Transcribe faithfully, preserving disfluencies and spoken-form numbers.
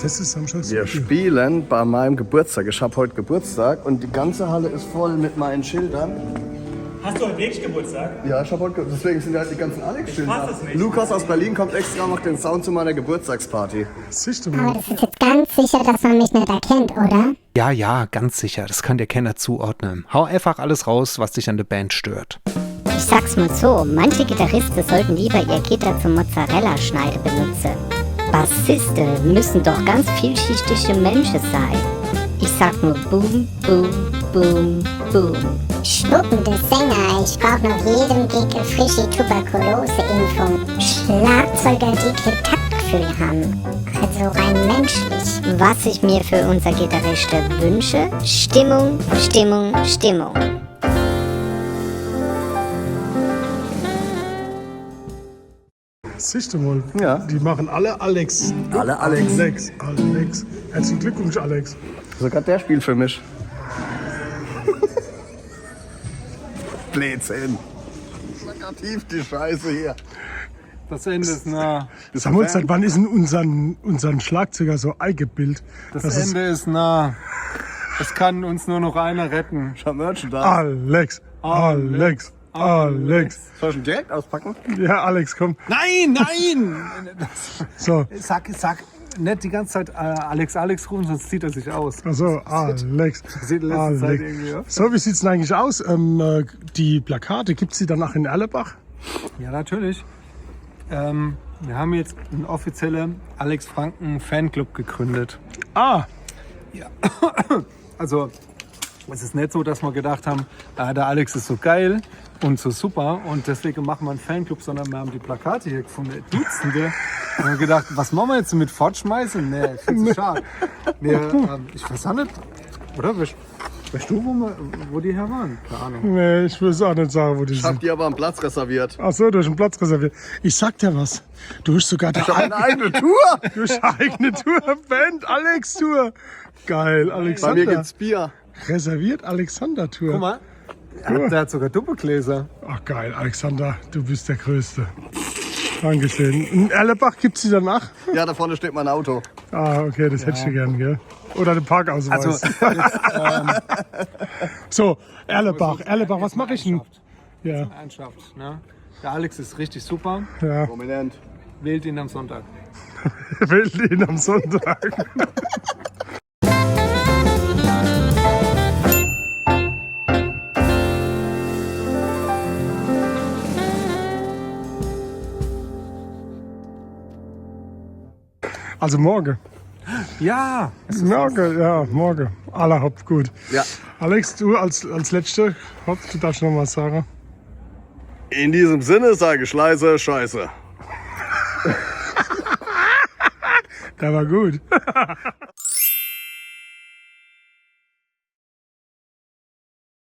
Das ist Samstag. Wir spielen bei meinem Geburtstag. Ich habe heute Geburtstag und die ganze Halle ist voll mit meinen Schildern. Hast du heute wirklich Geburtstag? Ja, ich habe heute, deswegen sind halt die ganzen Alex-Schilder. Ich fass es nicht. Lukas aus Berlin kommt extra, macht den Sound zu meiner Geburtstagsparty. Siehst du Aber mal. Das ist jetzt ganz sicher, dass man mich nicht erkennt, oder? Ja, ja, ganz sicher. Das kann dir keiner zuordnen. Hau einfach alles raus, was dich an der Band stört. Ich sag's mal so, manche Gitarristen sollten lieber ihr Gitter zum Mozzarella-Schneide benutzen. Bassisten müssen doch ganz vielschichtige Menschen sein. Ich sag nur Boom, Boom, Boom, Boom. Spuckende Sänger, ich brauch nach jedem Gig eine frische Tuberkulose-Impfung. Schlagzeuger, die kein Taktgefühl haben. Also rein menschlich. Was ich mir für unser Gitarristen wünsche: Stimmung, Stimmung, Stimmung. Siehst du mal. Ja. Die machen alle Alex. Alle Alex. Alex, Alex. Herzlichen Glückwunsch, Alex. Sogar der spielt für mich. Blödsinn. Plakativ die Scheiße hier. Das Ende ist nah. Sag mal, seit wann ist denn unseren, unseren Schlagzeuger so eingebildet? Das, Ende ist nah. Es kann uns nur noch einer retten. Ich hab Merchandise. Alex, Alex, Alex. Soll ich ihn direkt auspacken? Ja, Alex, komm. Nein, nein! So, Sag, sag nicht die ganze Zeit äh, Alex, Alex rufen, sonst zieht er sich aus. also Alex. Passiert in letzter Zeit irgendwie öfter. So, wie sieht's denn eigentlich aus? Ähm, äh, die Plakate, gibt's die danach in Erlebach? Ja, natürlich. Ähm, wir haben jetzt einen offiziellen Alex Franken Fanclub gegründet. Ah, Also, es ist nicht so, dass wir gedacht haben, ah, der Alex ist so geil und so super und deswegen machen wir einen Fanclub, sondern wir haben die Plakate hier gefunden, Dutzende. Und haben gedacht, was machen wir jetzt mit Fortschmeißen? Nee, viel zu schade. Wir, ähm, ich weiß auch nicht, oder? Weißt, weißt du, wo, wir, wo die her waren? Keine Ahnung. Nee, ich will auch nicht sagen, wo die Ich hab sind. Dir aber einen Platz reserviert. Achso, du hast einen Platz reserviert. Ich sag dir was. Du hast sogar Ich hab eine eigene Tour. Du hast eine eigene Tour. Band, Alex Tour. Geil, Bei mir Alexander. Gibt's Bier. Reserviert Alexander Tour. Guck mal, der hat sogar Doppelgläser. Ach geil, Alexander, du bist der Größte. Dankeschön. In Erlebach gibt's die danach? Ja, da vorne steht mein Auto. Ah, okay, das hätte ich gern, gell? Oder den Parkausweis. Also, So, Erlebach, Erlebach, was mache ich denn? Ja. Ernsthaft, ne? Der Alex ist richtig super. Ja, Prominent. Wählt ihn am Sonntag. Wählt ihn am Sonntag. Also morgen. Ja! Morgen, ja, morgen. Alla hopp, gut. Ja. Alex, du als, als Letzter, hopp, du darfst noch was sagen. In diesem Sinne sage ich leise Scheiße. Der war gut.